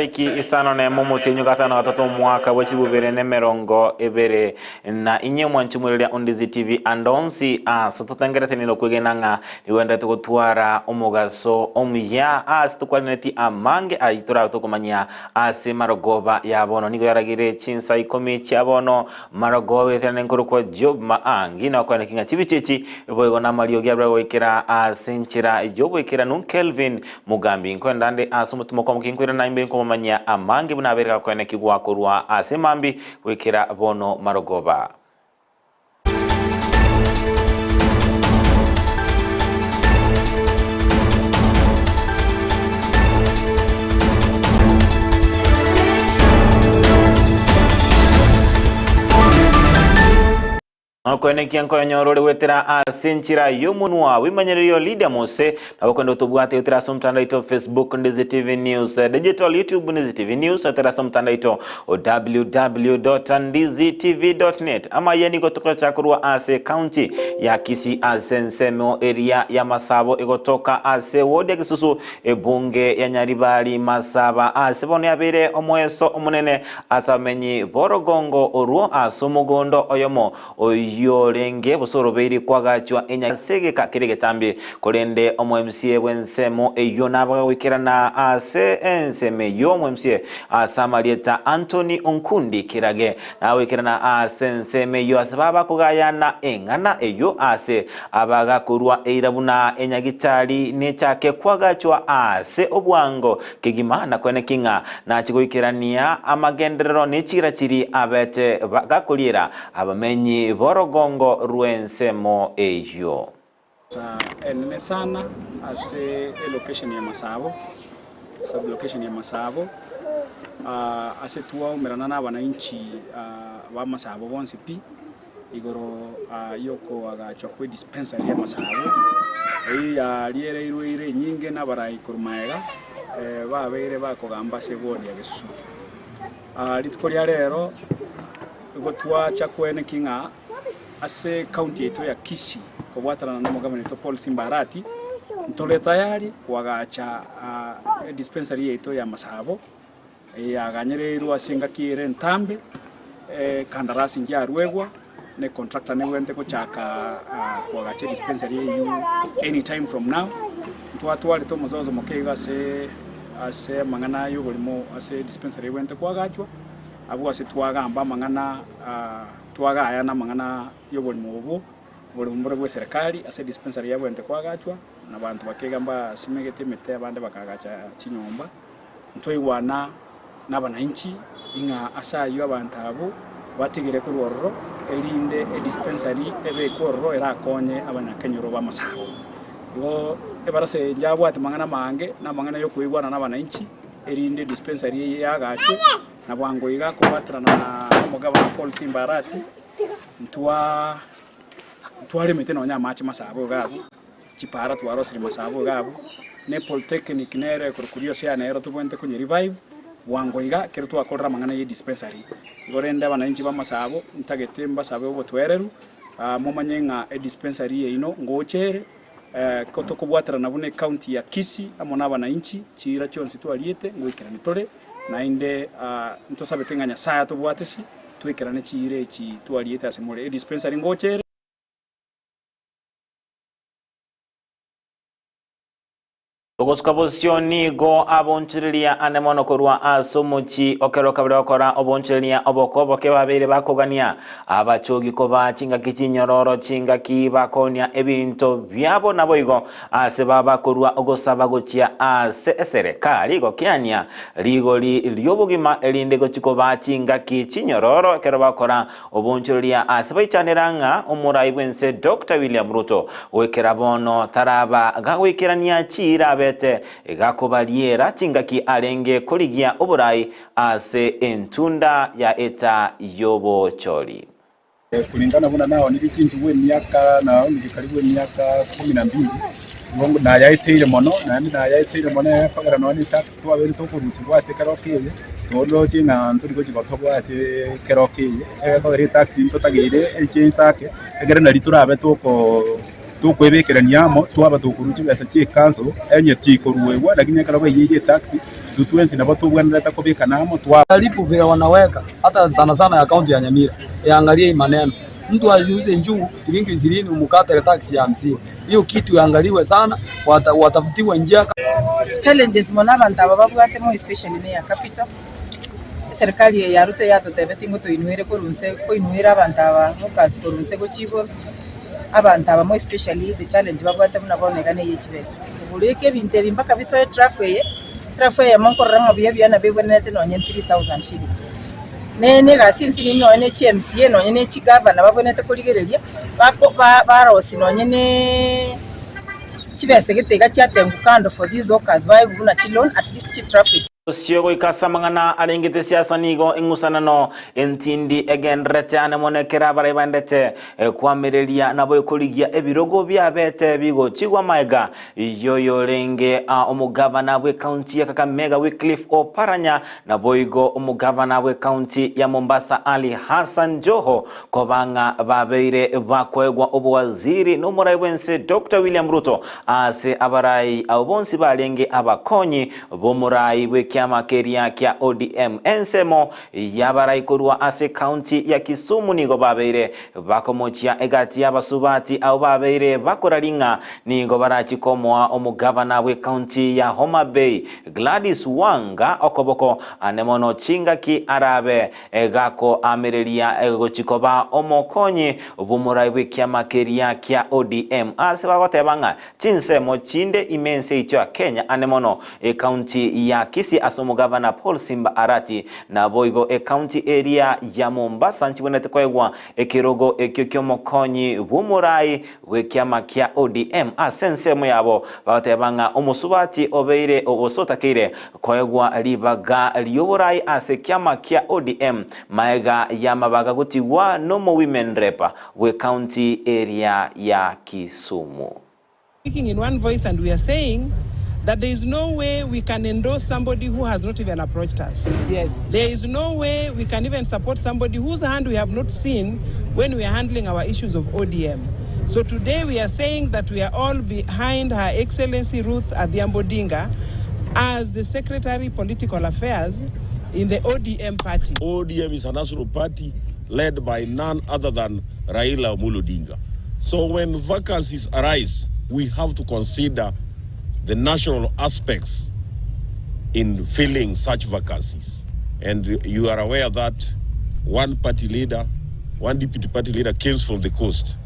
Chitariki isano nemo omotienyi gatano gatato omwaka bwe chibubere nemerongo ebere na inye omwanchi omwereria o Ndizi TV ande onsi ase totengerete nere okwegena ng'a nigoenderete gotwara omogaso omuya ase tokwanereti amange ayio torabe tokomanyia ase marogoba ya bono. Nigo yaragire chinsa ikomi chia bono marogoba eterane nkorokwa Job Maangi na okwaneki ng'a chibicha echi boigo namariogi abere goikera ase enchera y'oboikeranu Kelvin Mogambi, nkoenda nde ase omotumo kwa mokinkoirana imbe nkomomanyia amange buna abeire gakoenekigwa korwa ase mambi goikera bono marogoba. Nokoenekia nkoyonyora ore goetera ase enchera y'omonwa bw'emanyererio Lydia Mose, nabo kwenda otobwate goetera ase omotandao oito Facebook Ndizi TV News Digital, YouTube Ndizi TV News, goetera ase omotandao oito o www.ndizitv.net. Amaya nigo togocha korwa ase county ya Kisii ase ensemo eria ya Masabo egotoka ase ward ya Kisusu ebunge ya Nyaribari Masaba ase bono yabeire omoeso omonene Ase abamenyi b'orogongo orwo ase omogondo oyomo oyorenge bosa orobeiri kwagachwa enya ase egeka keria egetambe. Korende omoMCA bw'ensemo eyio nabaga goikerana ase ensemo eyio omoMCA ase amarieta Anthony Onkundi Kirage nagoikerana ase ensemo eyio ase babakogayana eng'ana eyio ase abagakorua eira buna enyagitari nechake kwagachwa ase obwango kegima na koeneki ng'a Nachie goikerania amagenderero ne chiira chiria abete gakoriera abamenyi b'orogongo rw'ensemo eyio. Sa enene sana ase elocation ya Masabo, sub location ya Masabo, ase twaumerana na abananchi ba Masabo bonsi pi, igoro y'okoagachwa kwe dispensary ya Masabo, eyio yariereirwe eira enyinge nabarai korwa magega, babeire bakogamba ase eward ya Gesusu. Rituko ria rero igo twacha koeneki ng'a ase ecounty yaito ya Kisii kobwatanana na omogabana oito Paul Simba Arati, ntore tayari koagacha edispensary yaito ya Masabo. Eyaganyereirwe ase engaki ere entambe, ekandarasi nchiaruegwa, na econtractor nebwenerete gochaka koagacha edispensary eyio anytime from now. Ntwatwarete omozozo moke iga ase ase amang'ana ya oborimo ase edispensary ebwenerete koagachwa, abwo ase twagamba amang'ana twagayana amang'ana ya oborimo obwo, oborimo mbore bwa eserekari ase edispensary yabwenerete koagachwa, na abanto bakeiga mbasimegete emete abande bakaagacha chinyomba. Ntwaigwana nabananchi ing'a ase ayio abanto abwo batigire korwa ororo, erinde edispensary ebekwe ororo erakonye abanyakenyoro b'amasabo. Igo ebarasa eye yabwate amang'ana amange, na amang'ana yokoigwana nabananchi, erinde edispensary eye yagachwe, na bwango iga kobwaterana na omogabana Paul Simba Arati, ntwa ntwaremete nonya amache masabo iga abwo. Chipaara twarosirie masabo iga abwo, na epolytechnic nere ekorokwa Rioseana nero tobwenerete konye revive bwango iga ekero twakorire amang'ana ye dispensary. Igo rende abananchi b'amasabo ntagete mbasabe obotoereru momanye ng'a edispensary yaino ngocha ere, ko tokobwaterana buna ecounty ya Kisii amo na abananchi chiira chionsi twariete ngoikerani tore, naende ntosabete ng'a Nyasaye atobwatisi toikerane chiira echi twariete ase more. Edispensary ngocha ere. Ogosuka bosio nigo abonchoreria ane mono korwa ase omochie o keroka baria gokora obonchoreria oboko oboke babeire bakogania abachogi kobaa chingaki chinyororo chingaki bakoonia ebinto biabo naboigo ase baba korua ogosaba gochia ase eserekari gokeania rigori ri'obogima erinde gochia kobaa chingaki chinyororo ekero bakora Obonchoreria ase baichanera ng'a omorai bw'ense Doctor William Ruto goikera bono taraba gagoikerania chiira abete gakobariera chingaki arenge korigia oborai ase entunda ya eta y'obochori. Kulingana buna naonire chintu bw'emiaka naonire karibu emiaka kumi na mbili, igo nayaeteire mono, naende nayaeteire mono ekogera nonya na etax twabeire tokorusigwa ase ekero kiaye. Toroche ng'a ntori gochia gotobwa ase ekero eke, ekogera etaxi ntotageire eche inse ake, ekero nari torabe toko tokoebekerania amo, twaba tokorwa chibesa chia ecouncil, onye chikoruegwa lakini ekero baiyeire etaxi. Intwe twensi nabo tobwenerete kobekana amo twa. Jaribu vile wanaweka hata sana sana ya kaunti ya Nyamira iangalie hii maneno. Mtu asiuze njugu shilingi 20 umkate tax ya 50. Hiyo kitu iangaliwe sana, watafutiwe njia. Challenges mono abanto aba babwate more especially ne ya capital, eserikali eye ya Ruto yatotebetie ng'o toinuere korwa nse koinuera abanto aba workers korwa nse gochia igoro, abanto aba more especially the challenge babwate buna bono iga neye chibesa. Oboreke ebinto ebi mpaka bisoe etrafu eye, etrafu eyemo nkorora ng'a buya buya nabo ebwenerete nonye 3000 shillings. Ne ne egasi ensinini nonye ne chi MCA nonye ne chigavana babwenerete korigereria, bako ba barosie nonye neeee chibesa gete iga chiatengwa kando for these hawkers baegwe buna chiloan at least chitrafu echi. Bosio goika ase amang'ana arengete siasa nigo eng'usanano entindi egendererete ane mono ekero abarai baendete kwamereria nabo ekorigia ebirogo biabete bigochigwa amaega y'oyorenge omogavana bw'ecounty ya Kakamega Wycliffe Oparanya naboigo omogavana bw'ecounty ya Mombasa Ali Hassan Joho koba ng'a babeire bakoegwa obowaziri nomorai bw'ense Doctor William Ruto ase abarai abwo bonsi barenge abakonyi b'omorai bw'ekiama keria kia ODM. Ensemo y'abarai korwa ase county ya Kisumu nigo babeire bakomochia egati y'abasubati abwo babeire bakoraria ng'a nigo barachie komoa omogavana bw'ecounty ya Homa Bay Gladys Wanga okoboko ane mono chingaki arabe gakoamereria gochia koba omokonyi bw'omorai bw'ekiama keria kia ODM ase bagoteba ng'a Chinsemo chinde ime ense yaito ya Kenya ane mono ecounty ya Kisii ase omogavana Paul Simba Arati naboigo ecounty eria ya Mombasa nchibwenerete koegwa ekerogo ekio kiomokonyi bw'omorai bw'ekiama kia ODM ase ensemo yabo bagoteba ng'a omosubati obeire gose otakeire koegwa ribaga rioborai ase ekiama kia ODM maega yamabaga gotigwa nomo women rep bw'ecounty eria ya Kisumu. Speaking in one voice and we are saying that there is no way we can endorse somebody who has not even approached us. Yes. There is no way we can even support somebody whose hand we have not seen when we are handling our issues of ODM. So today we are saying that we are all behind Her Excellency Ruth Adhiambo Odinga as the Secretary Political Affairs in the ODM party. ODM is a national party led by none other than Raila Amolo Odinga. So when vacancies arise, we have to consider the national aspects in filling such vacancies. And you are aware that one party leader, one deputy party leader comes from the coast.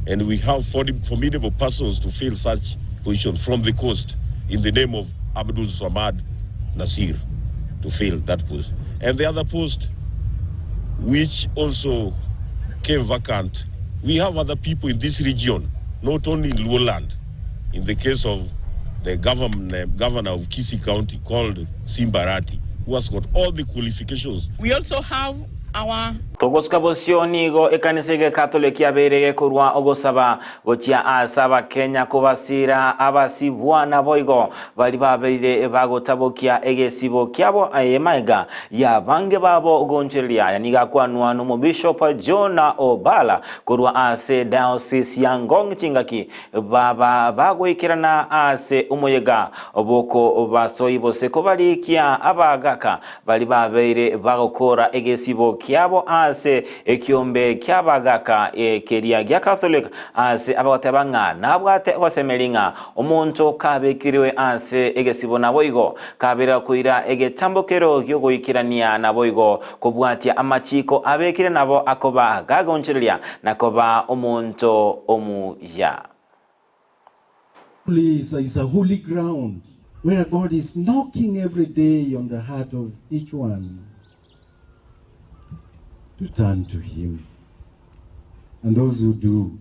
And we have formidable persons to fill such positions from the coast in the name of Abdul Swamad Nasir to fill that post. And the other post, which also came vacant, we have other people in this region, not only in Luoland, in the case of the governor of Kisii County called Simbarati, who has got all the qualifications. We also have our Togosuka bosio nigo ekanisa egekatoliki yabeire gekorwa ogosaba gochia ase abakenya kobasira abasibwa naboigo baria babeire bagotabokia egesibo kiabo aye maega yabange babo gonchereria. Aya nigo akwanwa nomobishop John Obala korwa ase diocese ya Ngong chingaki baba bagoikerana ase omoyega bw'okobasoi gose kobarikia abagaka baria babeire bagokora egesibo kiabo ase ekiombe ki'abagaka keria gia Catholic ase abagoteba ng'a nabwate ogosemeria ng'a omonto kabekirwe ase egesibo naboigo kabera koira egetambokero gi'ogoikerania naboigo kobwatia amachiko abekire nabo akoba gagonchoreria na koba omonto omuya. Place is a holy ground where God is knocking every day on the heart of each one to turn to Him. And those who do,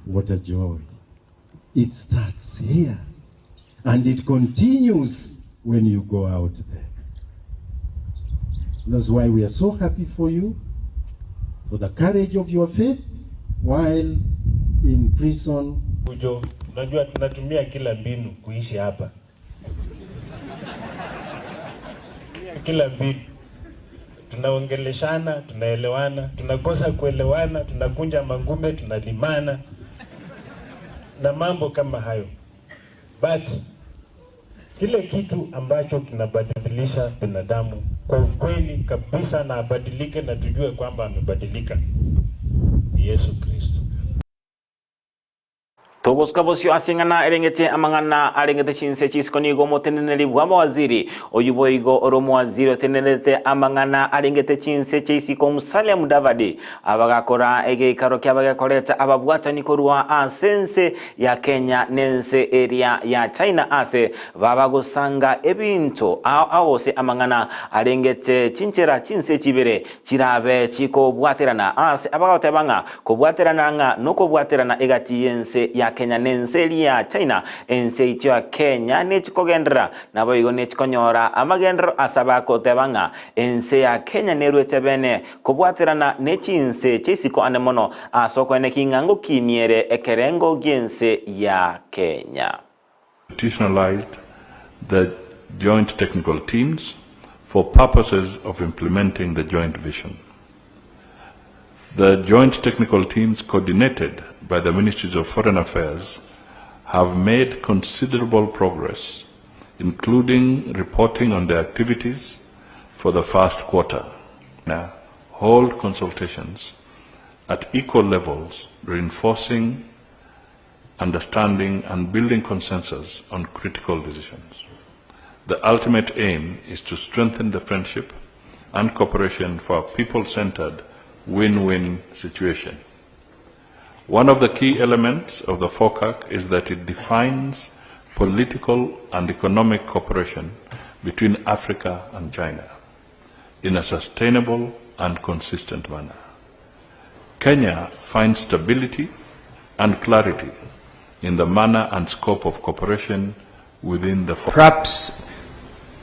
what a joy. It starts here and it continues when you go out there. That's why we are so happy for you, for the courage of your faith while in prison. Ujo, unajua tunatumia kila mbinu kuishi hapa, kila mbinu tunaongeleshana, tunaelewana, tunakosa kuelewana, tunakunja mangume, tunalimana na mambo kama hayo, but Kile kitu ambacho kinabadilisha binadamu kwa ukweli kabisa, na abadilike na tujue kwamba amebadilika, ni Yesu Kristo. Togosuka bosio ase eng'ana erengete amang'ana arengete chinse chisiko nigo omoteneneri bw'amawaziri oyio boigo ore omowaziri otenenerete amang'ana arengete chinse chiaisiko Musalia Mudavadi abagakora egeikaro kiaba gekoreta ababwatani korwa ase ense ya Kenya nense eria ya China ase babagosanga ebinto ao ao gose amang'ana arengete chinchera chinse chibere Chirabe chikobwaterana aase abagoteba ng'a kobwaterana ng'a nokobwaterana egati y'ense ya Kenya nense eria ya China, ense eicho ya Kenya nechikogenderera, naboigo nechikonyora amagenderero ase abagoteba ng'a ense ya Kenya nerwete bene kobwaterana ne chinse chiaisiko ane mono ase okoeneki ng'a ngokiniere ekerengo gi'ense ya Kenya. Institutionalized the joint technical teams for purposes of implementing the joint vision. The joint technical teams coordinated by the Ministries of Foreign Affairs have made considerable progress, including reporting on their activities for the first quarter. Now, hold consultations at equal levels, reinforcing understanding and building consensus on critical decisions. The ultimate aim is to strengthen the friendship and cooperation for a people-centered win-win situation. One of the key elements of the FOCAC is that it defines political and economic cooperation between Africa and China in a sustainable and consistent manner. Kenya finds stability and clarity in the manner and scope of cooperation within the Perhaps,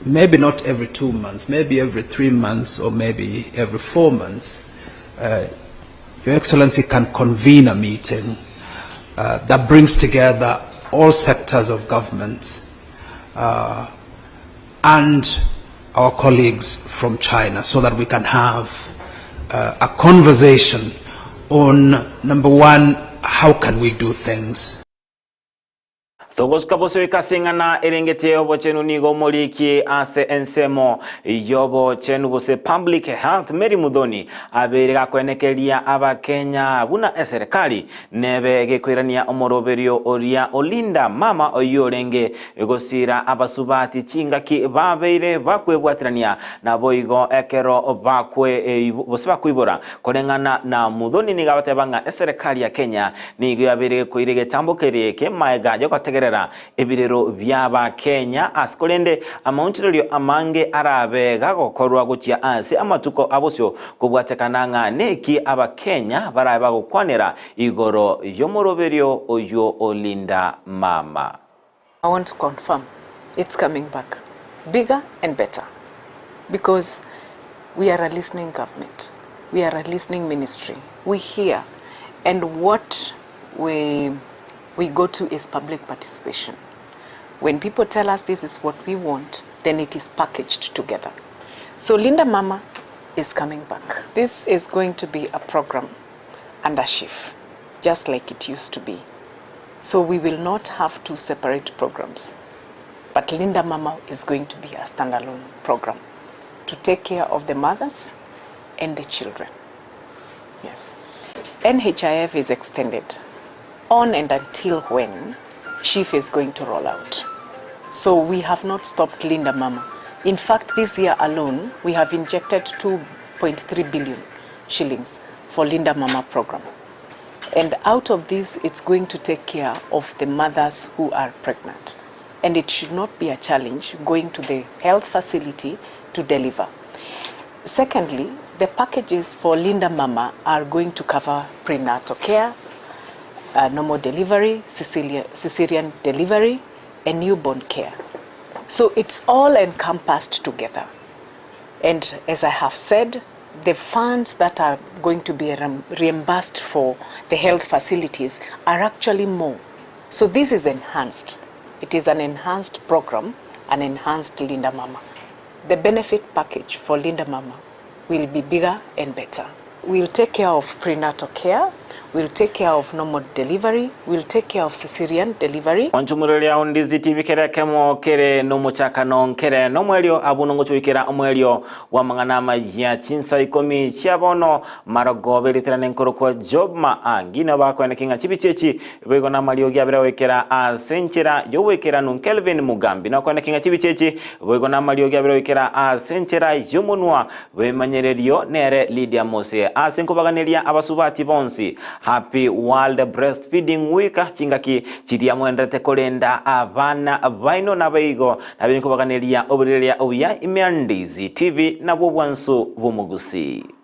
maybe not every 2 months, maybe every 3 months or maybe every 4 months, Your Excellency can convene a meeting that brings together all sectors of government and our colleagues from China so that we can have a conversation on, number one, how can we do things? Togosuka bosoika ase eng'ana erengete obochenu nigo omoriki ase ensemo y'obochenu gose Public Health Mary Muthoni abeire gakoenekeria Abakenya buna eserekari nebe gekoirania omoroberio oria Olinda mama oyio orenge gosira abasubati chingaki babeire bakwebwaterania naboigo ekero bakwe gose bakoibora koreng'ana na Muthoni nigo abateba ng'a eserekari ya Kenya Nigo yabeire gekoira egetambo keria k'emaega y'ogotegerera ebirero bi'Abakenya ase korende amaonchorerio amange arabe gagokorwa gochia ase amatuko a bosio kobwatekana ng'a neki Abakenya barabe bagokwanera igoro y'omoroberio oyio o Linda Mama. I want to confirm it's coming back bigger and better because we are a listening government, we are a listening ministry, we hear and what we, we go to is public participation. When people tell us this is what we want, then it is packaged together. So Linda Mama is coming back. This is going to be a program under SHIF, just like it used to be. So we will not have two separate programs. But Linda Mama is going to be a standalone program to take care of the mothers and the children. Yes. NHIF is extended on and until when SHIF is going to roll out. So we have not stopped Linda Mama. In fact, this year alone, we have injected 2.3 billion shillings for Linda Mama program. And out of this, it's going to take care of the mothers who are pregnant. And it should not be a challenge going to the health facility to deliver. Secondly, the packages for Linda Mama are going to cover prenatal care, normal delivery, cesarean delivery, and newborn care. So it's all encompassed together. And as I have said, the funds that are going to be reimbursed for the health facilities are actually more. So this is enhanced. It is an enhanced program, an enhanced Linda Mama. The benefit package for Linda Mama will be bigger and better. We'll take care of prenatal care. We'll take care of normal delivery, we'll take care of cesarean delivery. Onchumureria Ondizi TV kera ekemo kere nomochakano nkere nomoerio abwo nongochia goikera omoerio bw'amang'ana amayia chinsa ikomi chia bono marogoba eriterane nkorokwa Job Maangi nabo bakoeneki ng'a chibichi echi boigo namariogi abere goikera ase enchera y'oboikeranu Kelvin Mugambi nokoeneki ng'a chibichi echi boigo namariogi abere goikera ase enchera y'omonwa Bw'emanyererio nere Lydia Mose ase nkobaganeria abasubati bonsi Happy World Breastfeeding Week chingaki chiria mwenderete korenda abana baino nabaigo nabere nkobaganeria oborireria obuya ime ya Ndizi TV nabwo obwansu bw'omogusii.